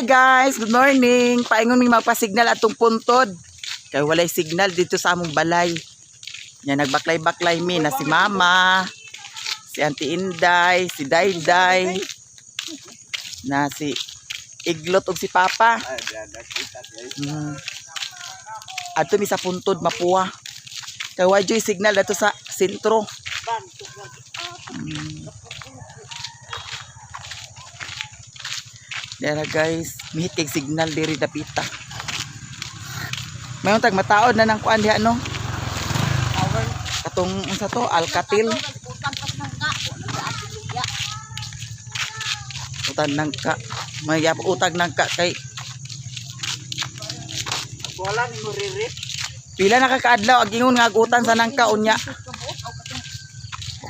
Hi guys, good morning. Paingon mi magpa-signal atong puntod. Kay walay signal dito sa among balay. Nya nagbaklay-baklay mi na si Mama, si Auntie Inday, si Dayday, na si Iglot ug si Papa. Adto mi sa puntod, Mapua. Kay wa joy signal dito sa sentro. Dara guys, mihit kay signal diri dapita. Mayon tag mataod na nang kuan diha, no. Katong unsa to, Alcatel. Utang nang ka. May utag nang ka kay Wala ni mo ririt. Pila na ka kaadlaw ag ingon nga agutan sa nangka unya.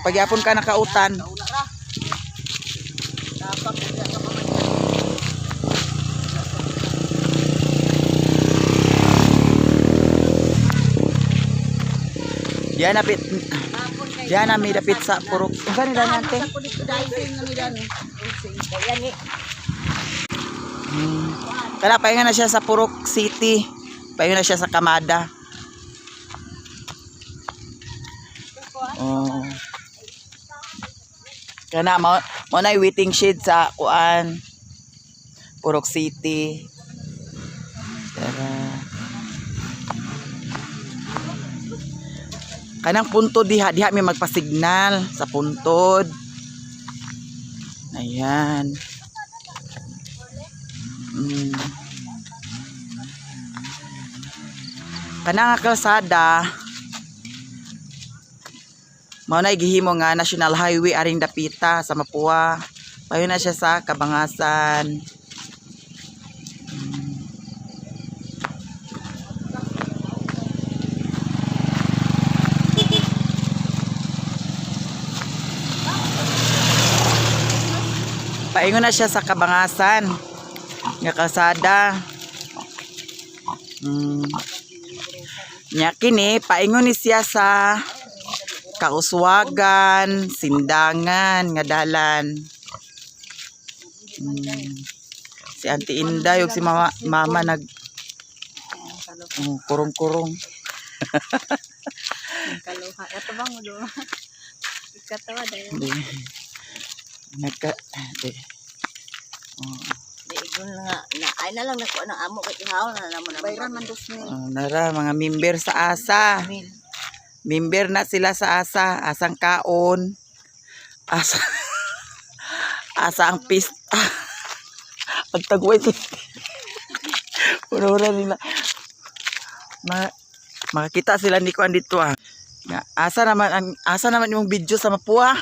Pagyapon ka nakautan. Diyan na pit. Diyan na mi dapit sa purok. Unsa ni dani, ante? Kana paingon na siya sa Purok City. Paingon na siya sa Kamada. Oh. Kana mo mo na waiting shed sa kuan, Purok City. Tara. Kanang puntod diha, diha mi magpasignal sa puntod. Ayan. Kanang nga kalsada mao na gihimo nga national highway aring dapita sa Mapua. Payo na siya sa Kabangasan. Paingon na siya sa Kabangasan nga kalsada. Nya kini paingon ni siya sa Kauswagan, Sindangan nga dalan. Si Auntie Inday ug si Mama nag, oh, kurong-kurong. Kaluha. Ato bang mo do? Ikatawa dahil. Di. Nagka di. Oh, Di igon nga na ay na lang nako ang amo kay ihaw na naman naman. Bayran man 2,000. Oh, nara mga member sa ASA. Member na sila sa ASA, asang kaon. Asa asa ang pista. Pagtagway sila. Puro nila. Makakita sila ni Kuan dito ah. Nga, asa naman imong video sa Mapua?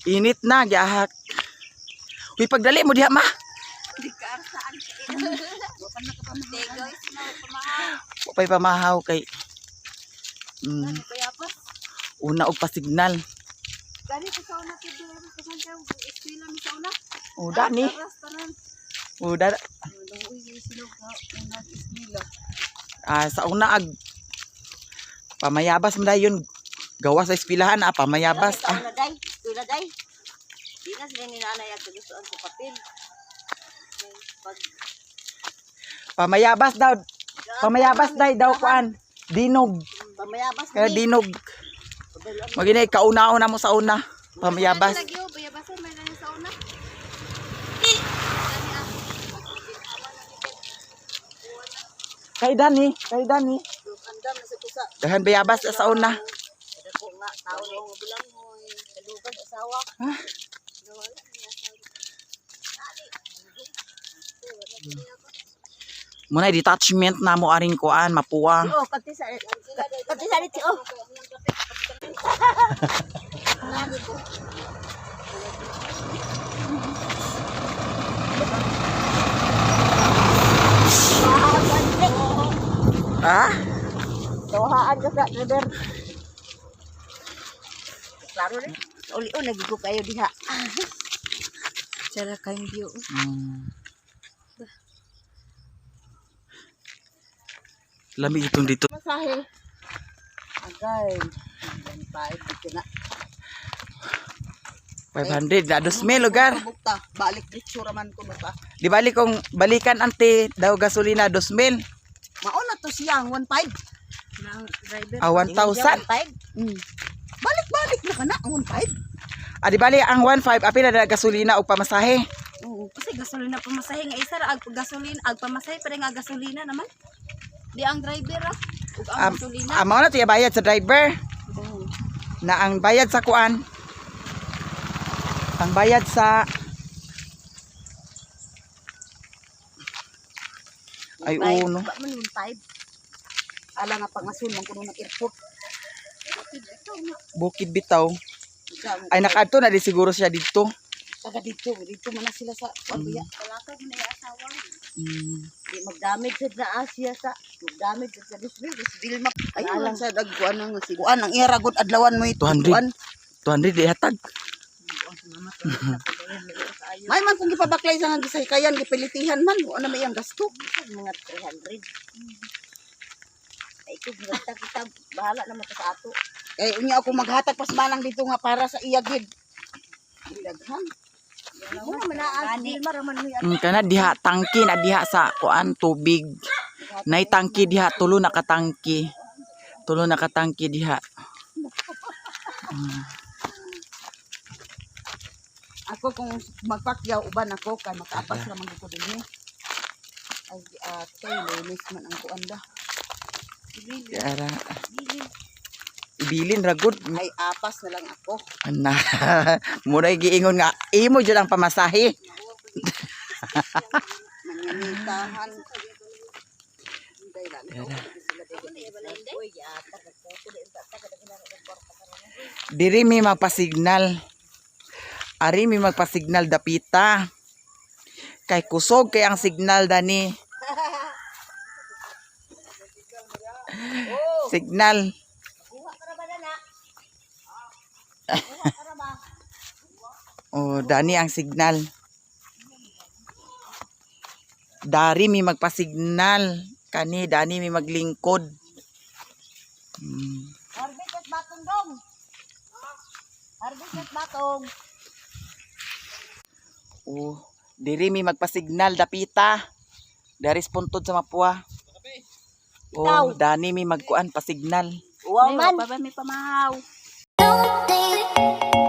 Init na giahak. Uy, pagdali mo diha, ma. Wa pa'y pamahaw kay una og pasignal. Dali ko sa una kay dili ko sa eskwela mi sa una. O dani. Aras tanan. O da Uy, sino ka una eskwela. Ah, sa una ag pamayabas man dayon gawa sa eskwelahan ah, pamayabas ah. Una day, eskwela day. Di na sila ni nanay ang gustuan sa papel. Pag Pamayabas daw. Pamayabas day daw kuan. Dinog. Pamayabas Kaya ni. dinog. Magina kauna-una mo sa una. Pamayabas. Lagi oh, bayabasan may lang sa una. Kay Dani, kay Dani. Andam na sa kusa. Dahan bayabas sa una. Dako nga tao ni bilang mo kadugan asawa. Ha? Muna detachment na mo aring kuan, Mapua. Oh, kanti sa dito oh. Ah? Tuhaan ka sa driver. Klaro rin. Uli oh, nagigo kayo diha. Tsara kayong view. Lamig itong dito. Masahe. Agay. Yan pa dito na. 500 na 2,000 lugar. Bukta, balik diretso ra man kuno ka. Di bali kung balikan ante daw gasolina 2,000. Mao na to siya ang 1.5. Nang driver. Ah, 1,000. Balik-balik na kana ang 1.5. Ah, di bali ang 1,500 apil na gasolina og pamasahe. Oo. Kasi gasolina pamasahe nga isa ra ag gasolina ag pamasahe pero nga gasolina naman. Di ang driver ah. Ug ang gasolina. Mao na to bayad sa driver. Na ang bayad sa kuan. Ang bayad sa Ay, oo, no. Ba man yung 5. Ala nga pangasun man kuno ng airport. Bukid bitaw. Ay, nakaadto na di siguro siya dito. Taga dito, dito man na sila sa kuan kuya. Kalakad na yung asawa. Di magdamig sad na Asia sa magdamig sad sa Disney, Dilma. Ayun lang sa dagkuan ang si kuan ang ira gud adlawan mo ito. 200. Kuan. 200 di hatag. May man kung gipabaklay sa nga gisaykayan gipilitihan man wa na may ang gasto. Mga 300. Ay ko kita kita bahala naman ta sa ato. Kay unya ako maghatag pas manang dito nga para sa iya gid. Daghan. Wala man na ang Dilma ra man mo Kana diha tangki na diha sa kuan tubig. Nay tangki diha, tulo na katangki. Tulo na katangki diha. Ako kung magpakyaw uban ako kay makaapas ra man gud ko dinhi. Ay ate, lunes man ang kuan da. Ara. Ibilin ra gud. Ay apas na lang ako. Na muna giingon nga imo jud ang pamasahe. Manginitahan. Hinday lang. Diri mi magpasignal. Ari mi magpasignal dapita. Kay kusog kay ang signal dani. Signal. Oh, dani ang signal. Dari mi magpasignal. Kani dani mi maglingkod. Harvest at batong dong. Harvest at batong. Oh, diri mi magpasignal dapita. Dari puntod sa Mapua. Oh, dani mi magkuan pasignal. Wow man. Pa ba may pamahaw? Don't think